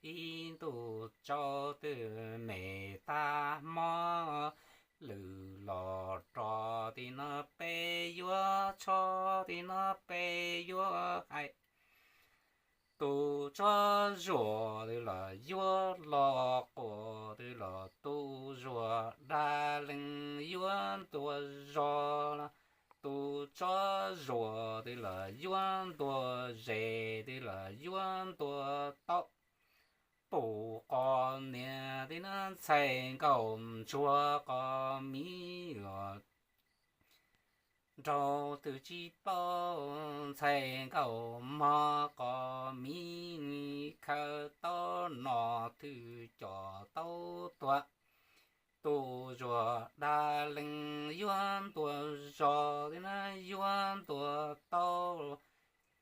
ib ntuj tsaus twb me tag hmo, lwm los rov tim no peb yuav tshov tim no peb yuav hais. Tus tsov zuag twb los yuav los quas twb los tus zuag dab leeg yuav ntuas zog los, tus tsov zuag twb los yuav ntuas zes twb los yuav ntuas tau. Pum qos niag twb na ntxhais nkauj ntsuag qos miv los nraug twb tsis paub, ntxhais nkauj mog qos miv khaws tau no twb coj tau tuag. Tus zuag dab leeg yuav ntuas zog twb na yuav ntuas tau.